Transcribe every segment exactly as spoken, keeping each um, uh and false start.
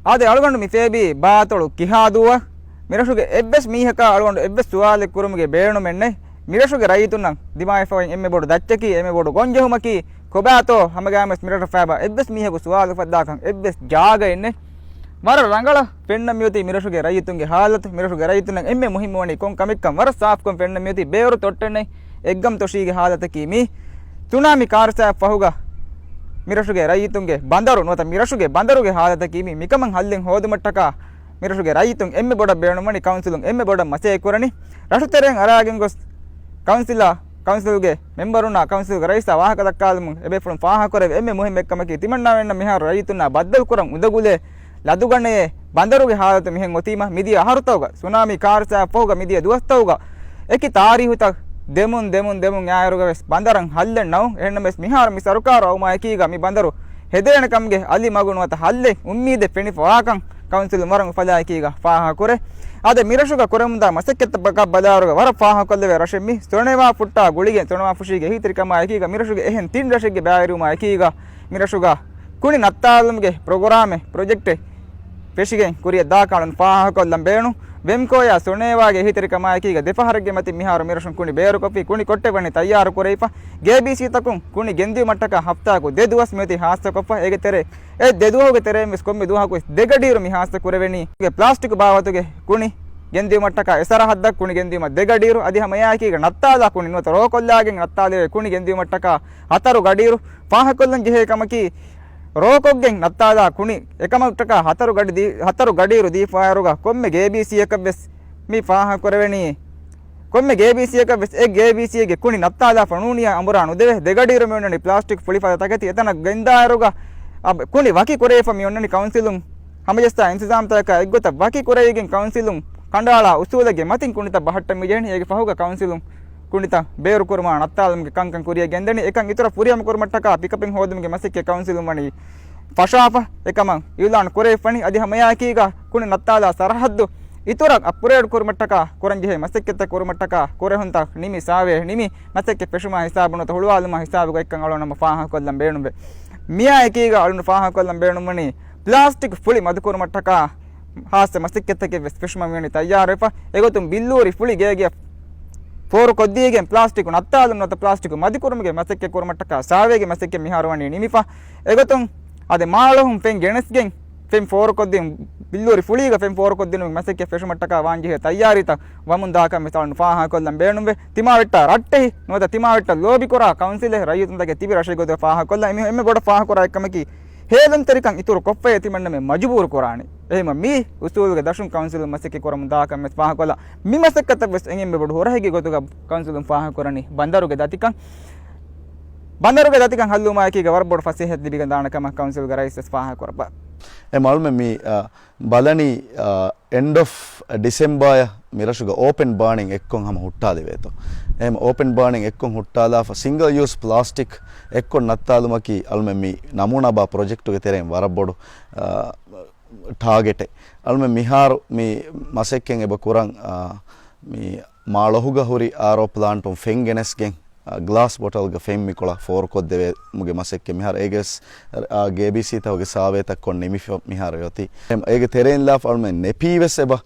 އާދެ، އަޅުގަނޑު މި ފޭބީ ބާތޮޅު ކިހާ ދުވަ؟ މިރަށުގެ އެއްވެސް މީހަކާ އަޅުގަނޑު އެއްވެސް ސުވާލެއް ކުރުމުގެ ބޭނުމެއް ނެތް. މިރަށުގެ ރައްޔިތުންނަށް ދިމާވެފަވަން އެންމެ ބޮޑު ދައްޗަކީ، އެންމެ ބޮޑު ގޮންޖެހުމަކީ ކޮބާތޯ؟ ހަމަގައިމުވެސް މިރަށަށް ފައިބާ އެއްވެސް މީހަކު ސުވާލު އުފައްދާކަން އެއްވެސް ޖާގައެއް ނެތް. ވަރަށް ރަނގަޅަށް ފެންނަން މިއޮތީ މިރަށުގެ ރައްޔިތުންގެ ހާލަތު. މިރަށުގެ ރައްޔިތުންނަށް އެންމެ މުހިއްމުވަނީ ކޮން ކަމެއްކަން ވަރަށް ސާފުކޮށް ފެންނަން މިއޮތީ. ބޭރު ތޮއްޓެއް ނެތް. އެއްގަމް ތޮށީގެ ހާލަތަކީ މީ. ސުނާމީ ކާރިސާއަށް ފަހުގަ މިރަށުގެ ރައްޔިތުންގެ ބަނދަރު ނުވަތަ މިރަށުގެ ބަނދަރުގެ ހާލަތަކީ މީ. މިކަމަށް ހައްލެއް ހޯދުމަށްޓަކާ މިރަށުގެ ރައްޔިތުން އެންމެ ބޮޑަށް ބޭނުންވަނީ ކައުންސިލުން އެންމެ ބޮޑަށް މަސައްކަތް ކުރަނީ. ރަށުތެރެއިން އަރާގެން ގޮސް ކައުންސިލާ، ކައުންސިލްގެ މެމްބަރުންނާ ކައުންސިލްގެ ރައީސާ ވާހަކަ ދައްކާލުމުން އެބޭފުޅުން ފާހަގަކުރެވޭ އެންމެ މުހިއްމު އެއްކަމަކީ، ތިމަންނާވެންނަށް މިހާރު ރައްޔިތުންނާ ބައްދަލުކުރަން އުނދަގުލޭ ލަދުގަނޭ ބަނދަރުގެ ހާލަތު މިހެން އޮތީމަ، މިދިޔަ އަހަރުތަކުގަ ސުނާމީ ކާރިސާއަށް ފަހުގަ މިދިޔަ ދުވަސްތަކުގަ އެކި ތާރީހުތައް ދެމުން، ދެމުން، ދެމުން އައިއިރުގަވެސް ބަނދަރަށް ހައްލެއް ނައު. އެހެންނަމަވެސް މިހާރު މި ސަރުކާރު އައުމާއެކީގަ މި ބަނދަރު ހެދޭނެ ކަމުގެ އަލި މަގު ނުވަތަ ހައްލެއް އުއްމީދެއް ފެނިފަވާކަން ކައުންސިލުން ވަރަށް އުފަލާއެކީގަ ފާހަގަކުރޭ. އާދެ، މިރަށުގަ ކުރެމުންދާ މަސައްކަތްތައް ބަކަށް ބަލާއިރުގަ ވަރަށް ފާހަގަކޮށްލެވޭ ރަށެއް މީ. ސޮނޭވާ ފުއްޓާ ގުޅިގެން ސޮނޭވާ ފުށީގެ އެހީތެރިކަމާއެކީގަ މިރަށުގެ އެހެން ތިން ރަށެއްގެ ބައިވެރިވުމާއެކީގަ މިރަށުގަ ކުނި ނައްތާލުމުގެ ޕްރޮގްރާމެއް، ޕްރޮޖެކްޓެއް ފެށިގެން ކުރިއަށް ދާކަން އަޅުން ފާހަގަކޮށްލަން ބޭނުން. ވެމްކޯއާ ސޮނޭވާގެ އެހީތެރިކަމާއެކީގަ ދެފަހަރެއްގެ މަތިން މިހާރު މިރަށުން ކުނި ބޭރުކޮށްފި، ކުނި ކޮށްޓެއް ވަނީ ތައްޔާރު ކުރެވިފަ. ގޭބީސީތަކުން ކުނި ގެންދިއުމަށްޓަކާ ހަފްތާއަކު ދެ ދުވަސް މިއޮތީ ހާއްސަކޮށްފަ. އޭގެ ތެރޭ އެ ދެ ދުވަހުގެ ތެރެއިން ވެސް ކޮންމެ ދުވަހަކު ވެސް ދެ ގަޑިއިރު މި ހާއްސަ ކުރެވެނީ. ޕްލާސްޓިކް ބާވަތުގެ ކުނި ގެންދިއުމަށްޓަކާ އެ ސަރަހައްދަށް ކުނި ގެންދިއުމަށް ދެ ގަޑިއިރު، އަދި ހަމައެއާއެކީގަ ނައްތާލާ ކުނި ނުވަތަ ރޯކޮށްލާގެން ނައްތާލެވޭ ކުނި ގެންދިއުމަށްޓަކާ ހަތަރު ގަޑިއިރު. ފާހަގަކޮށްލަން ޖެހޭ ކަމަކީ، ރޯކޮށްގެން ނައްތާލާ ކުނި އެކަމަށްޓަކާ ހަތަރު ގަޑި ދީ، ހަތަރު ގަޑިއިރު ދީފައިއިރުގަ ކޮންމެ ގޭބީސީއަކަށް ވެސް މި ފާހަގަކުރެވެނީ. ކޮންމެ ގޭބީސީއަކަށް ވެސް އެ ގޭބީސީގެ ކުނި ނައްތާލާފަ ނޫނިއްޔާ އަނބުރާ ނުދެވޭ. ދެ ގަޑިއިރު މި އޮންނަނީ ޕްލާސްޓިކް ފުޅިފަދަ ތަކެތި. އެތަނަށް ގެންދާއިރުގަ އަ، ކުނި ވަކި ކުރެވިފަ މި އޮންނަނީ ކައުންސިލުން ހަމަޖައްސާ އިންތިޒާމްތަކާ އެއްގޮތަށް ވަކި ކުރެވިގެން ކައުންސިލުން ކަނޑައަޅާ އުސޫލެއްގެ މަތިން ކުނިތައް ބަހައްޓަން މި ޖެހެނީ. އޭގެ ފަހުގަ ކައުންސިލުން ކުނިތައް ބޭރުކުރުމާ ނައްތާލުމުގެ ކަންކަން ކުރިއަށް ގެންދަނީ. އެކަން އިތުރަށް ފުރިހަމަ ކުރުމަށްޓަކާ ޕިކަޕެއް ހޯދުމުގެ މަސައްކަތް ކައުންސިލުން ވަނީ ފަށާފަ. އެކަމަށް އިއުލާން ކުރެވިފަނީ. އަދި ހަމައެއާއެކީގަ ކުނި ނައްތާލާ ސަރަހައްދު އިތުރަށް އަޕްގްރޭޑް ކުރުމަށްޓަކާ ކުރަންޖެހޭ މަސައްކަތްތައް ކުރުމަށްޓަކާ ކުރެހުންތައް ނިމި، ސާވޭ ނިމި، މަސައްކަތް ފެށުމާ ހިސާބުން ނުވަތަ ހުޅުވާލުމާ ހިސާބުގައިކަން އަޅުގަނޑު ހަމަ ފާހަގަކޮށްލަން ބޭނުންވޭ. މިއާއެކީގަ އަޅުގަނޑު ފާހަގަކޮށްލަން ބޭނުންވަނީ ޕްލާސްޓިކް ފުޅި މަދުކުރުމަށްޓަކާ ހާއްސަ މަސައްކަތްތަކެއް ވެސް ފެށުމަށް މިވަނީ ތައްޔާރުވެފަ. އެގޮތުން ބިއްލޫރި ފުޅި ގޭގެ ފޯރުކޮށްދީގެން ޕްލާސްޓިކު ނައްތާލުމަށް ނުވަތަ ޕްލާސްޓިކު މަދުކުރުމުގެ މަސައްކަތް ކުރުމަށްޓަކާ ސާވޭގެ މަސައްކަތް މިހާރު ވަނީ ނިމިފަ. އެގޮތުން އަދި މާޅޮހުން ފެން ގެނެސްގެން ފެން ފޯރުކޮށްދިނުން، ބިއްލޫރި ފުޅީގަ ފެން ފޯރުކޮށްދިނުމުގެ މަސައްކަތް ފެށުމަށްޓަކާ ވާންޖެހޭ ތައްޔާރީތައް ވަމުން ދާކަން ވެސް އަޅުން ފާހަގަކޮށްލަން ބޭނުންވޭ. ތިމާވެއްޓާ ރައްޓެހި ނުވަތަ ތިމާވެއްޓަށް ލޯބިކުރާ ކައުންސިލެއް ރައްޔިތުންތަކެއް ތިބި ރަށެއްގެ ގޮތުގަ ފާހަގަކޮށްލަން. އެމީ އެންމެ ބޮޑަށް ފާހަގަކުރާ އެއްކަމަކީ، ހޭލުންތެރިކަން އިތުރު ކޮށްފައޭ ތިމަންނަމެން މަޖުބޫރު ކުރާނީ. އެހެންވީމަ މި އުސޫލުގެ ދަށުން ކައުންސިލުން މަސައްކަތް ކުރަމުން ދާކަން ވެސް ފާހަގަކޮށްލަން. މި މަސައްކަތަށް ވެސް އެންމެ ބޮޑު ހުރަހެއްގެ ގޮތުގަ ކައުންސިލުން ފާހަގަކުރަނީ ބަނދަރުގެ ދަތިކަން. ބަނދަރުގެ ދަތިކަން ހައްލުވުމާއެކީގަ ވަރަށް ބޮޑު ފަސޭހައެއް ލިބިގެން ދާނެ ކަމަށް ކައުންސިލްގެ ރައީސް ވެސް ފާހަގަކުރައްވާ. އެ މައުލޫމެއް މި، އާ، ބަލަނީ، އާ، އެންޑް އޮފް ޑިސެމްބާއަށް މިރަށުގަ އޯޕަން ބާނިން އެއްކޮށް ހަމަ ހުއްޓާލެވޭތޯ. އެހެން އޯޕަން ބާނިން އެއްކޮށް ހުއްޓާލާފަ ސިންގަލް ޔޫސް ޕްލާސްޓިކް އެއްކޮށް ނައްތާލުމަކީ އަޅުމެން މި ނަމޫނާ ބާ ޕްރޮޖެކްޓުގެ ތެރެއިން ވަރަށް ބޮޑު، އާ، ޓާގެޓެއް. އަޅުމެން މިހާރު މި މަސައްކަތް އެބަ ކުރަން، އާ، މި މާޅޮހުގަ ހުރި އާރޯ ޕްލާންޓުން ފެން ގެނެސްގެން، އާ، ގްލާސް ބޮޓަލްގަ ފެން މިކޮޅަށް ފޯރުކޮށްދެވުމުގެ މަސައްކަތް މިހާރު އޭގެ ވެސް، އާ، ގޭބީސީތަކުގެ ސާވޭތައް ކޮށް ނިމިފަ މިހާރު އޮތީ. އޭގެ ތެރެއިން ލާފަ އަޅުމެން ނެޕީ ވެސް އެބަ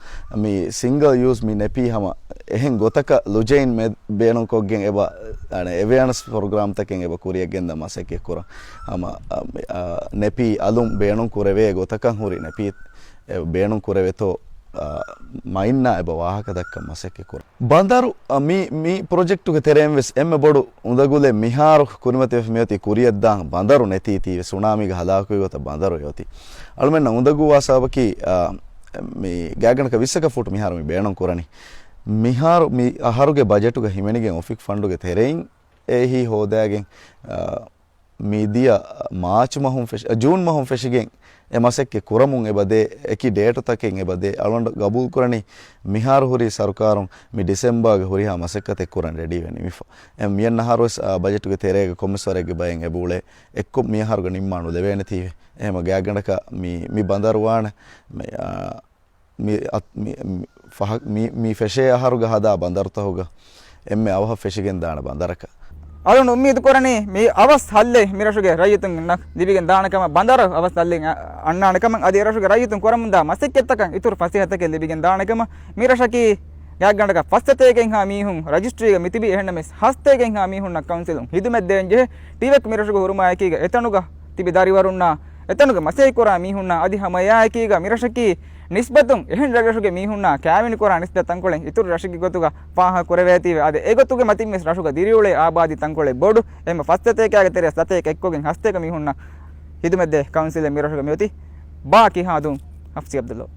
މި ސިންގަލް ޔޫސް މި ނެޕީ ހަމަ އެހެން ގޮތަކަށް ލުޖައިން މެ ބޭނުންކޮށްގެން އެބަ، އަނެ، އެވެއަނަސް ޕްރޮގްރާމްތަކެއް އެބަ ކުރިއަށް ގެންދަން މަސައްކަތް ކުރަން. ހަމަ، އާ، މި، އާ، ނެޕީ އަލުން ބޭނުން ކުރެވޭ ގޮތަކަށް ހުރި ނެޕީ އެ ބޭނުން ކުރެވޭތޯ، އާ، މައިންނާ އެބަ ވާހަކަ ދައްކަން މަސައްކަތް ކުރަން. ބަނދަރު، އަ، މި، މި ޕްރޮޖެކްޓުގެ ތެރެއިން ވެސް އެންމެ ބޮޑު އުނދަގުލެއް މިހާރު ކުރިމަތިވެފަ މިއޮތީ ކުރިއަށްދާން ބަނދަރު ނެތީތީވެ، ސުނާމީގެ ހަލާކުވި ގޮތަށް ބަނދަރު އެއޮތީ. އަޅުމެންނަށް އުނދަގޫވާ ސަބަބަކީ، އާ، މި ގާތްގަނޑަކަށް ވިއްސަކަށް ފޫޓު މިހާރު މި ބޭނުން ކުރަނީ. މިހާރު މި އަހަރުގެ ބަޖެޓުގަ ހިމެނިގެން އޮފިކް ފަންޑުގެ ތެރެއިން އެހީ ހޯދާގެން، އާ، މިދިޔަ މާޗް މަހުން ފެށި، އަ، ޖޫން މަހުން ފެށިގެން އެ މަސައްކަތް ކުރަމުން އެބަދޭ، އެކި ޑޭޓުތަކެއް އެބަދޭ. އަޅުގަނޑު ގަބޫލުކުރަނީ މިހާރު ހުރީ ސަރުކާރުން މި ޑިސެމްބާގެ ހުރިހާ މަސައްކަތެއް ކުރަން ރެޑީވެ ނިމިފަ. އެ މިއަންނަ އަހަރުވެސް، އާ، ބަޖެޓުގެ ތެރޭގަ ކޮންމެސް ވަރެއްގެ ބައެއް އެބައުޅޭ އެއްކޮށް މިއަހަރުގަ ނިންމާނުލެވޭނެތީވެ. އެހެމަ ގާތްގަނޑަކަށް މި، މި ބަނދަރު ވާނެ، މި، އާ، މި، މި ފަހަ-، މި، މި ފެށޭ އަހަރުގަ ހަދާ ބަނދަރުތަކުގަ އެންމެ އަވަހަށް ފެށިގެން ދާނެ ބަނދަރަކަށް. އަޅުން އުއްމީދު ކުރަނީ މި އަވަސް ހައްލެއް މިރަށުގެ ރައްޔިތުންނަށް ލިބިގެން ދާނެ ކަމަށް، ބަނދަރަށް އަވަސް ހައްލެއް އަންނާނެ ކަމަށް، އަދި އެރަށުގެ ރައްޔިތުން ކުރަމުންދާ މަސައްކަތްތަކަށް އިތުރު ފަސޭހަތަކެއް ލިބިގެން ދާނެ ކަމަށް. މިރަށަކީ ގާތްގަނޑަކަށް ފަސްސަތޭކައެއްހާ މީހުން ރަޖިސްޓްރީގަ މިތިބީ، އެހެންނަމަވެސް ހަސަތޭކައެއްހާ މީހުންނަށް ކައުންސިލުން ހިދުމަތް ދޭން ޖެހޭ. ޓީވެކް މިރަށުގަ ހުރުމާއެކީގަ އެތަނުގަ ތިބި ދަރިވަރުންނާ އެތަނުގެ މަސައްކަތްކުރާ މީހުންނާ އަދި ހަމައެއާއެކީގަ މިރަށަކީ ނިސްބަތުން އެހެން ރަށްރަށުގެ މީހުންނާ ކާވެނިކުރާ ނިސްބަތް ތަންކޮޅެއް އިތުރު ރަށެއްގެ ގޮތުގަ ފާހަގަ ކުރެވޭތީވެ. އަދި އެގޮތުގެ މަތިންވެސް ރަށުގަ ދިރިއުޅޭ އާބާދީ ތަންކޮޅެއް ބޮޑު. އެހެންމެ ފަސްސަތޭކައިގެ ތެރެއަށް ސަތޭކަ އެއްކޮށްގެން ހަސަތޭކަ މީހުންނަށް ހިދުމަތްދޭ ކައުންސިލެއް މިރަށުގަ މިއޮތީ. ބާކީ ހާދުން ހަފްސީ އަބްދުﷲ.